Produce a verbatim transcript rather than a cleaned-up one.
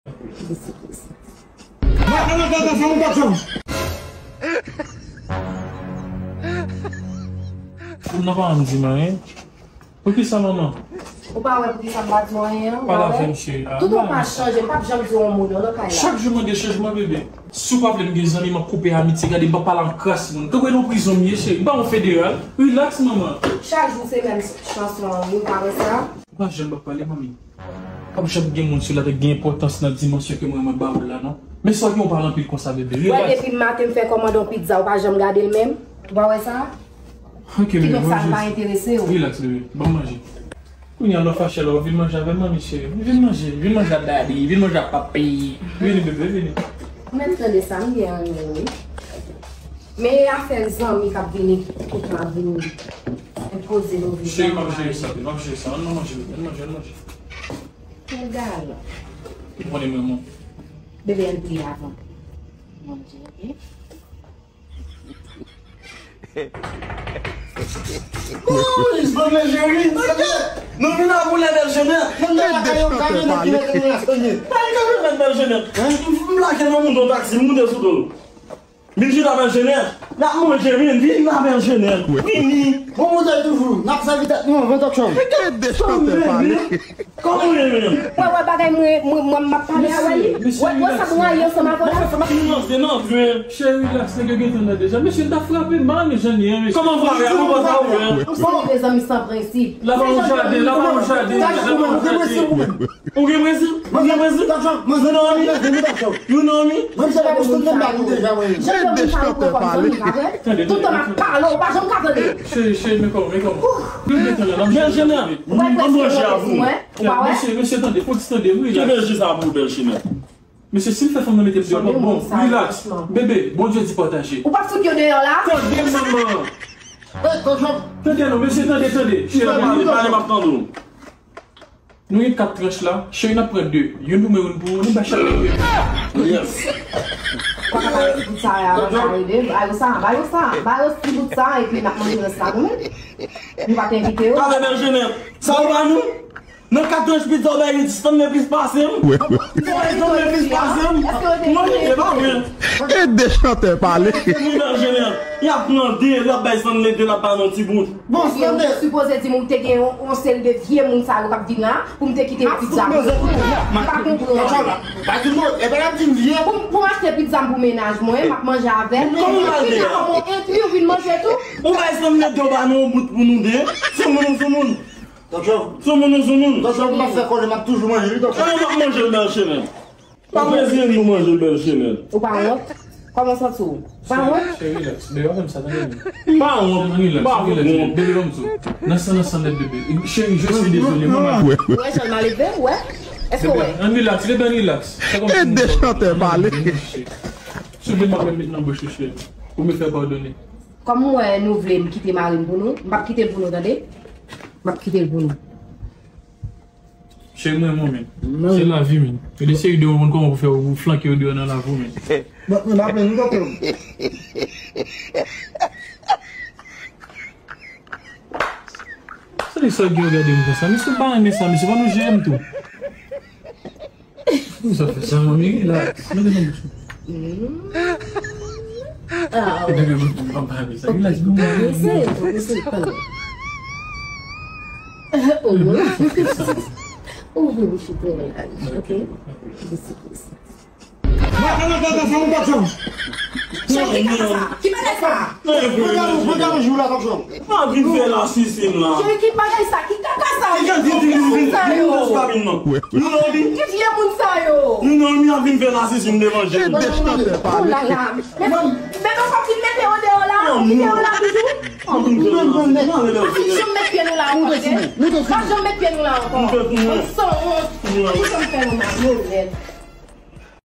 Mwen nan gata sa, mwen pa janm. Ou nan pa ann di m anyen. Poukisa, manman? Ou pa wè poukisa m pa di w anyen an? Pale avè m, cheri. Tout ou pa chanje, m p ap janm di w yon mo non nan kay la. Chak jou mande chanjman, bebe. Si w pa vle m gen zanmi, m ap koupe amitye. Gade, m p ap pale ak kras moun. Tankou e nan prizon m ye, cheri. M pa yon federal. Relax, manman. Chak jou se menm chanson an, wi, ou pa wè sa? Ou pa janm p ap pale, manmi. P ap janm gen moun sou latè k gen enpòtans nan dimansyon ke mwen, mwen ba ou la, non. Men sa w gen, ou pale anpil konsa, bebe. Wè, relax. Depi maten m fè kòmande yon pizza, ou pa janm gade l menm? Ou pa wè sa? Ok, bebe, kidonk sa pa enterese w. Relax, bebe. Ban m manje. Kounye a lè w fache la, w vin manje avè m, manmi cheri. Vin manje, vin manje ak daddy, vin manje ak papi. Vini, bebe, vini. Ou mèt tande sa, m gen anyen, wi. Men e afè zanmi k ap vini, tout tan ap vini enpoze nou vi. Cheri, m ap jere sa, m ap jere sa. Ann manje, ann manje, ann manje. Yon galan. Ou konnen mwen, mwen. Bebe, ann priye avan. Manje, ok? Moris, mwen jere. Nou vin a boulè Bèl Jenè. Mwen nan lakay yon kamyonèt ki mete nou la sonye. Pa yon kamyonèt Bèl Jenè. M lage nan moun yon taksi, m moute sou do l. Vin chita Bèl Jenè. N ap manje, vin, vin la Bèl Jenè. Vini. Bon moutèy toujou. N ap sèvi tèt nou anvan talk show. Ede chantè pale. Kòman w ye menm? Wè, wè, bagay mwen, mwen, mwen, m ap pale a, wè li. Wè, wè sa pou mwen ansanm avè w la. Silans, silans, men. Cheri, relax, nèg yo gentan la deja. Mesye, n ta frape mal, men jan li ye, mesye. Kòman frape? Kòman sa ou fè? Ou se yon zanmi san prensip. L ap nan yon jaden, l ap nan yon jaden, l ap nan yon jaden. Ou gen prensip? Ou gen prensip? Mwen gen prensip? You know me? You know me? Mwen se pa pou sot nan bak ou deja, mwen. Ede chantè pale. Tout tan m ap pale, ou pa janm ka tande. Cheri, cheri, men kòman, men kòman. Bèl Jenè, m manje avè w. Mesye, mesye, tande, fò w tande, wi. Ki bèl je sa pou ou, Bèl Jenè? Mesye, si l fè fanm nan mete m deyò, m ap bon. Relax. Bebe, Bondye di pataje. Ou p ap fout yo deyò la? Tande, manman. Tande non, mesye, tande, tande. Cheri, pale, pale, m ap tande w. Nou gen kat tranch la, cheri, n ap pran de. Youn pou mwen, youn pou ou, nou bay chak de. Yes. Pa ka pale ti bout sa a, sa ede. Ba yo sa, ba yo sa, ba yo ti bout sa, epi n ap manje rès la nou menm. Nou pa t envite yo. Pale Bèl Jenè. Sa ou ba nou? Nan kat tranch pizza ou bay Stanley plis pase m. Ou bay Stanley plis pase m. Mwen, e pa vre. Ede chantè pale. Se pou Bèl Jenè. Y ap pran de, l ap bay Stanley de, l ap ba nou ti bout. Bon, Stanley. Ou sipoze di m ou te gen yon, yon seri de vye moun sa yo k ap vin la, pou m te kite pizza pou yo. M pa konprann. Pa di mo, e pa l ap di m vye. Pou, pou m achte pizza m pou mennaj mwen, m ap manje avè l. Kòman w al de a? Epi nan yon enkli ou vin manje tou. Ou bay Stanley de, ou ba nou yon bout pou nou de. Sou moun, sou moun. Tonton. Sou moun, sou moun. Tonton, m ap fè kòlè, m ap toujou manje, wi, tonton. Kòman m ap manje l, Bèl Jenè? Pa mezire nou manje Bèl Jenè. Ou pa wont? Kòman w santi w? Pa wont? Cheri, relax. Bebe, pa fè m sa, tande m. Pa wont, pa wont. Bebe, ban m di w. Nan san, nan san nèt, bebe. Cheri, je suis désolé, manman. Ou wè jan l malelve, ou wè? Èske w wè? Ann relax, bebe, ann relax. Ede chantè pale. Si w vle, m ap met nan bouch ou, cheri. Ou me fè padone. Kòm m wè nou vle m kite mari m pou nou, m p ap kite l pou nou, tande? M ap kite l pou nou. Cheri, mwen, mwen menm. Se lavi, menm. Gen de seri de moun kòman pou fè ou flanke yo deyò nan lavi w, menm. Bon, mwen pa plenn, wi, tonton. Se de sa gen yo gade m konsa. Mesye, m pa renmen sa, mesye, pa nou jere m tou. Sa fè sa, manmi, relax. Mete nan bouch ou. Ah, bebe, bebe, pa pale sa. Relax, bebe. Ese, ese, pale. Oh, oh, bouch ou trè laj, ok? Ese, ese. Mwen, mwen, mwen, mwen, mwen, mwen, mwen. Cheri, ki kaka sa? Ki bagay sa? Mwen, mwen, mwen, mwen, mwen, mwen. M ap vin fè lasisin la. Cheri, ki bagay sa? Ki kaka sa? Ki jan di di moun sa yo? Moun sa yo. Ki vye moun sa yo? Nou non, m ap vin fè lasisin devan je m. Oh la la. Men, men, men, pa fin mete yo deyò la. Kite yo la toujou. Pa fin janm met pye nou la ankò, tande. Pa janm met pye nou la ankò. Moun sanwont. Ki jan m fè nou mal, malonèt.